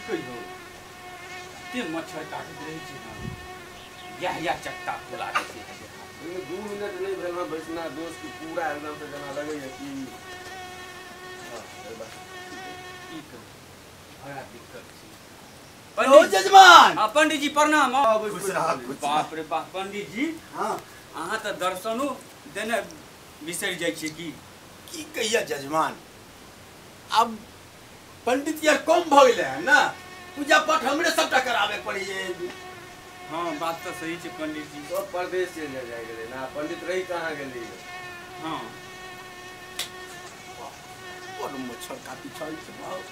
कहियो एते मच्छर काटैत रहै छै ने, इएह इएह चट्टा खोला दै छै। ओहिमे 2 मिनट नहि भेल हँ बैसना दोस्त की पूरा एकदम से जेना लगैए कि की कहू बड़ा दिक्कत छै। ओ जजमान। हाँ पंडित जी प्रणाम। खुश रह, खुश। बाप रे बाप पंडित जी, हाँ अहाँ तऽ दर्शनो देने बिसरि जाइ छियै की? की कहिया जजमान, अब पंडित यार कम भऽ गेलै हन ना, पूजा पाठ हमरे सबटा कराबे पड़ैए। हाँ बात तऽ सही छै पंडित जी। सब परदेश चलि जाइ गेलै ना, पंडित रही कहाँ गेलै? हाँ बड़ मच्छर काटी छै बाप।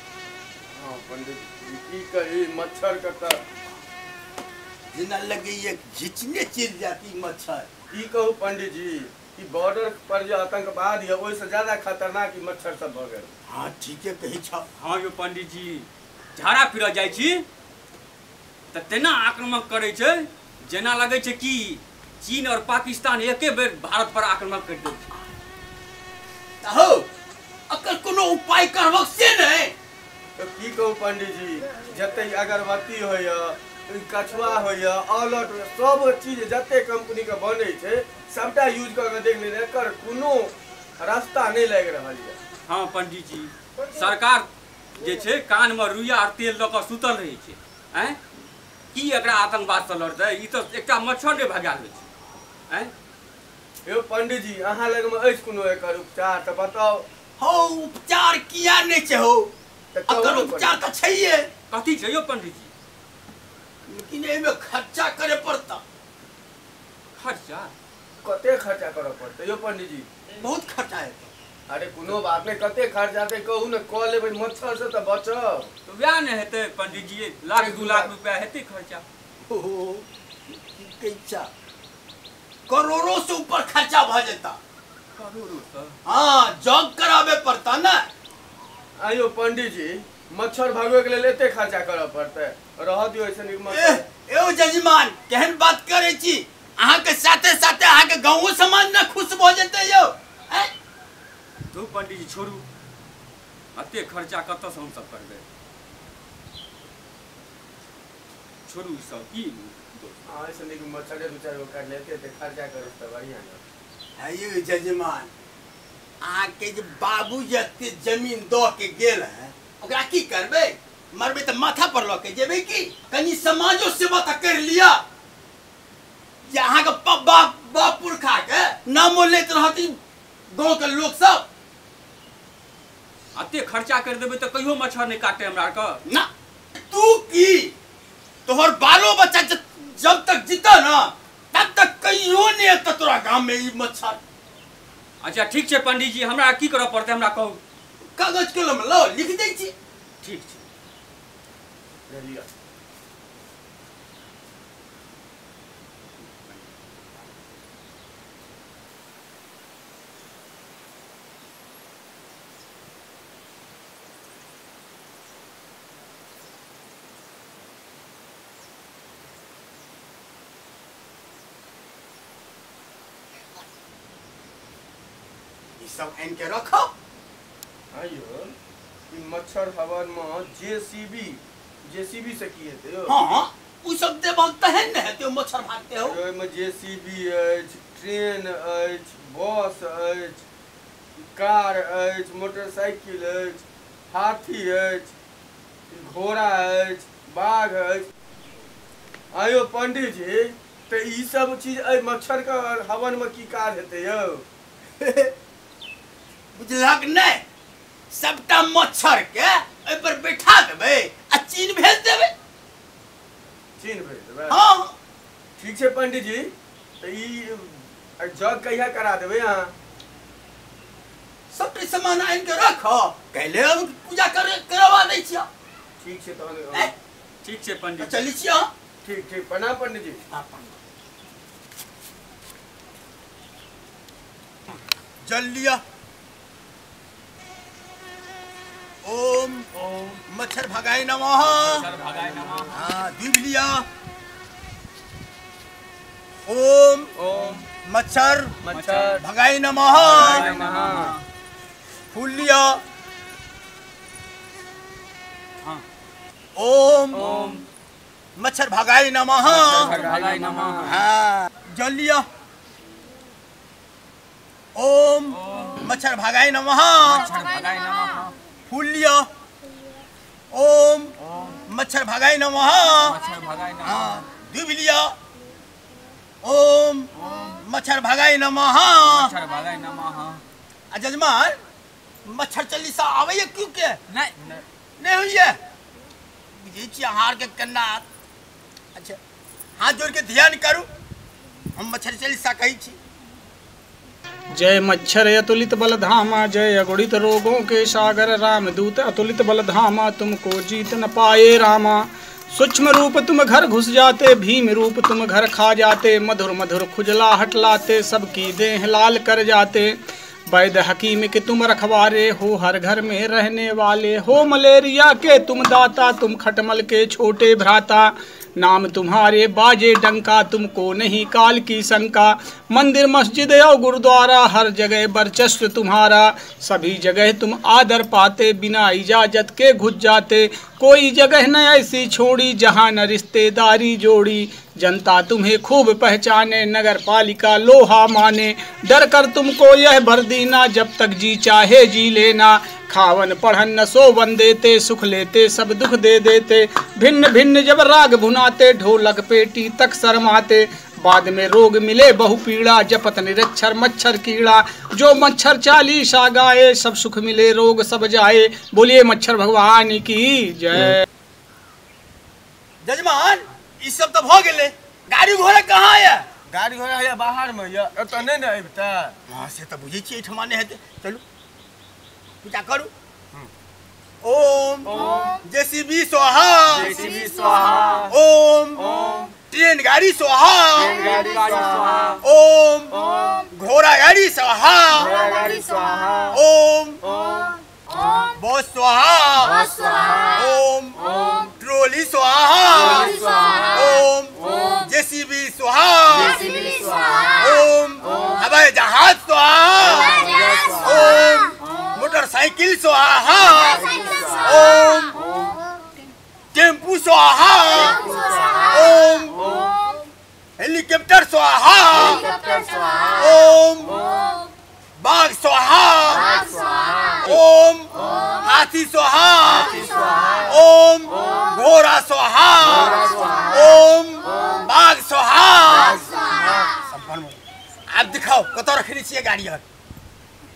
हाँ पंडित जी की कही, मच्छर के तऽ जेना लगैए घिचने चलि जाती मच्छर। की कहू पंडित जी, कि बॉर्डर पर जे आतंकवाद यऽ ओहिसँ ज्यादा खतरनाक ई मच्छर सब भऽ गेल। हाँ ठीके कहै छ। हाँ यौ पंडित जी, झाड़ा फिरऽ जाइ छी तऽ तेना आक्रमण करै छै जेना लगै छै कि चीन और पाकिस्तान एके बेर भारत पर आक्रमण करि दै छै। तऽ हौ अकर कोनो उपाय करबक से नहि? तऽ की कहू पंडित जी, जते अगरबत्ती होइए, कछुआ होइए, ऑल आउट होइए, सब चीज जते कंपनी के बनै छै सबटा यूज कऽ के देख लेने, एकर कोनो रास्ता नहि लागि रहल यऽ। हाँ पंडित जी, सरकार जे छै कानमे रुइया और तेल लऽ कऽ सुतल रहै छै। आँय की एकरा आतंकवादसँ लड़तै? ई तऽ एकटा मच्छर नहि भगायल होइ छै। आँय यौ पंडित जी, अहाँ लगमे अछि कोनो एकर उपचार तऽ बताउ। हौ उपचार किया नहि छै हौ, तऽ कहू अकर ने उपचार तऽ छैहे। कथी छै यौ पंडित जी? लेकिन एहिमे खर्चा करे पड़ता। खर्चा? कते खर्चा करऽ पड़तै यौ पंडित जी? बहुत खर्चा हेतै। अरे कोनो बात नहि, कते खर्चा हेतै कहू ने, कऽ लेबै, मच्छर से तऽ बचब। तऽ वएह ने हेतै पंडित जी, लाख 2 लाख रुपया हेतै खर्चा। ओहो की कहै छ, करोड़ों से ऊपर खर्चा भऽ जेता। करोड़ों से? हाँ जॉब कराबे पड़ता ना। आइयो पंडित जी, मच्छर भगबै के लेल एते खर्चा करऽ पड़तै? रहऽ दियौ ऐसे नीक मच्छर। एओ जजमान केहन बात करै छी, अहाँके साथे साथे अहाँके गाँवो समाज ने खुश भऽ जेतै यौ। तू पंडित जी छोड़ू, एते खर्चा कतऽसँ हमसब करबै? छोड़ू ई सब की। हाँ ऐसे नीक मच्छरे 2-4 गो काटि लेते, एते खर्चा करू तऽ बढ़िआँ ने। है यौ जजमान, अहाँके जे बाबू जे एते जमीन दऽ के गेल है ओकरा की करबै? मरबै तऽ माथा पर लऽ के जेबै की? कनि समाजो सेवा तऽ करि लिअ, जे अहाँके बाप बाप पुरखा के नामो लैत रहथिन गाँव के लोक सब। एते खर्चा करि देबै तऽ कहियो मच्छर नहि काटतै हमरा आरके ना। तू की तोहर बालो बच्चा जब तक जीता ना तब तक कहियो नहीं एतऽ तोरा गाम में ई मच्छर। अच्छा ठीक छै पंडित जी, हमरा की करऽ पड़तै हमरा कहू। कागज कलम लाओ लिख दै छी। ठीक छै लिअ। ई सब आनि के रखो। आइयो ई मच्छर हवन में जेसीबी, जेसीबी से की हेतै यौ? हाँ उ सब देबहक तहन ने हेतै, मच्छर भागतै हौ। ओहिमे जेसीबी अछि, ट्रेन अछि, बस अछि, कार अछि, मोटरसाइकिल अछि, हाथी अछि, घोड़ा अछि, बाघ अछि। आइयो पंडित जी, तऽ ई सब चीज एहि मच्छर के हवन में की काज हेतै यौ? बुझलक नहि, सबटा मच्छर के एहि पर बैठा देबै आ चीन भेज देबै। चीन भेज देबै? हाँ ठीक छै पंडित जी, तऽ ई जग कहिया करा देबै अहाँ? सबटा सामान आनि के रखो, कैले हम पूजा करवा दै छियौ। ठीक छै तहन। ठीक छै पंडित जी, चलै छियौ। ठीक ठीक, प्रणाम पंडित जी। जल लिया। ओम ओम मच्छर भगाए नमः। मच्छर भगाए नमः। हाँ दीप लिया। ओम ओम मच्छर मच्छर भगाए नमः। भगाए नमः। फूल लिया। हाँ। ओम मच्छर भगाय नमः। भगाय नमः। हाँ जल लिया। ओम मच्छर भगाय नमः। मच्छर भगाय नमः। फूल लिया। ओम मच्छर भगाय नमः। मच्छर भगाय नमः। दुब लिया। ओम मच्छर भगाय नमः। मच्छर भगाय नमः। आ जजमान मच्छर चालीसा आबैया क्यों के नहीं नहीं होइए बुझै छी अहाँ के केना। अच्छा हाथ जोड़ के ध्यान करू, हम मच्छर चालीसा कहै छी। जय मच्छर अतुलित बलधामा, जय अगुणित रोगों के सागर, रामदूत अतुलित बलधामा, तुमको जीत न पाए रामा। सूक्ष्म रूप तुम घर घुस जाते, भीम रूप तुम घर खा जाते, मधुर मधुर खुजला हटलाते, सबकी देह लाल कर जाते। वैद हकीम के तुम रखवारे हो, हर घर में रहने वाले हो, मलेरिया के तुम दाता, तुम खटमल के छोटे भ्राता। नाम तुम्हारे बाजे डंका, तुमको नहीं काल की शंका। मंदिर मस्जिद और गुरुद्वारा, हर जगह वर्चस्व तुम्हारा। सभी जगह तुम आदर पाते, बिना इजाजत के घुस जाते। कोई जगह न ऐसी छोड़ी, जहाँ न रिश्तेदारी जोड़ी। जनता तुम्हें खूब पहचाने, नगर पालिका लोहा माने। डर कर तुमको यह भर दीना, जब तक जी चाहे जी लेना। खावन पढ़न न सोवन देते, सुख लेते सब दुख दे देते। भिन्न भिन्न जब राग भुनाते, ढोलक पेटी तक शर्माते। बाद में रोग मिले बहु पीड़ा, जपत निरक्षर मच्छर कीड़ा। जो मच्छर चालीसा गाए, सब सुख मिले रोग सब जाए। बोलिए मच्छर भगवान की जय। जजमान ई सब तो भ गेलै, गाड़ी घोड़ा कहाँ है? गाड़ी घोड़ा है बाहर में, यऽ एतऽ नहि ने अबितै। हाँ से तऽ बुझै छियै एहिठमा नहि हेतै। चलू पूजा करू। ओम जेसीबी स्वाहा, जेसीबी स्वाहा। ओम ट्रेन गाड़ी स्वाहा, ट्रेन गाड़ी स्वाहा। ओम घोड़ा गाड़ी स्वाहा, घोड़ा गाड़ी स्वाहा। ओम बस स्वाहा, ओम ट्रोली स्वाहा, ओम जेसीबी स्वाहा, ओम हवाई जहाज स्वाहा, ओम मोटरसाइकिल स्वाहा, ओम टेम्पू स्वाहा, ओम हेलीकॉप्टर स्वाहा, ओम बाघ स्वाहा, ओम हाथी स्वाहा, ओम घोड़ा स्वाहा, ओम बाघ स्वाहा। आप दिखाओ कतऽ रखने छियै गाड़ी आर।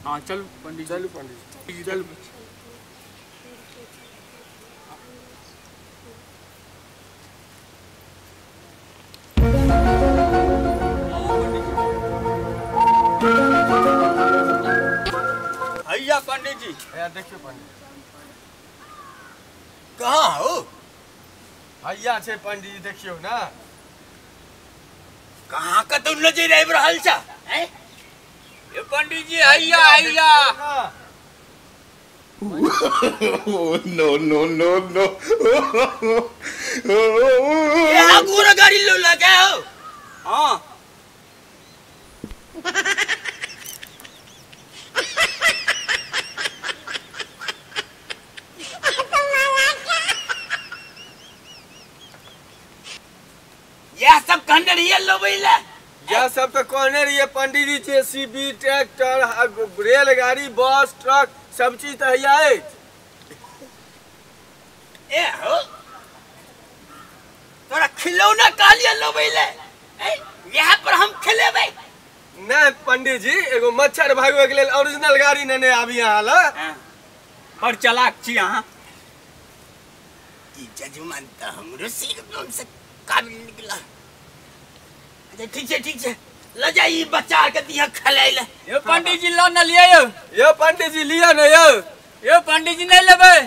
हाँ चलू पंडित, चलू पंडित, चलू। हैया पंडित जी, हैया देखियो पंडित कहाँ हो? हैया छै पंडित जी, देखियो ना कहाँ कतौ नजर आबि रहल छै। ये पंडित जी हैया हैया। नो नो नो नो, यहाँ घोड़ा गाड़ी लो लगा हो। हाँ यह सब कहने रहिए लोबैला, यह सब तो कहने रहिए पंडित जी। जेसीबी ट्रैक्टर रेलगाड़ी बस ट्रक सब चीज तो हैया अछि। ए हो तोरा खिलौना कहलिए लोबैला, यहाँ पर हम खेलेबै नहीं पंडित जी। एगो मच्छर भागवे के लेल ओरिजिनल गाड़ी ने आबी अहाँ लग। बड़ चालाक छी अहाँ। ई जजमान तऽ हमरो से एकदम से काबिल निकला। अच्छा ठीक छै, ठीक छै, ल जाई बच्चा के दिया खेलै ले। यो पंडित जी ल न लियै यौ। यो पंडित जी लिअ ने यौ। यो पंडित जी नहीं लेबै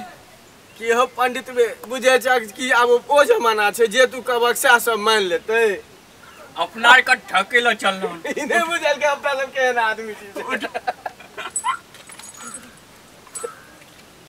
कि हो पंडित बुझै छै कि आब ओ जमाना छै जे तू कहबक सएह सब मानि लेतै। अपना आर के ठकै ल चललहुँ। ई नहि बुझल के अपना सब केहन आदमी छी।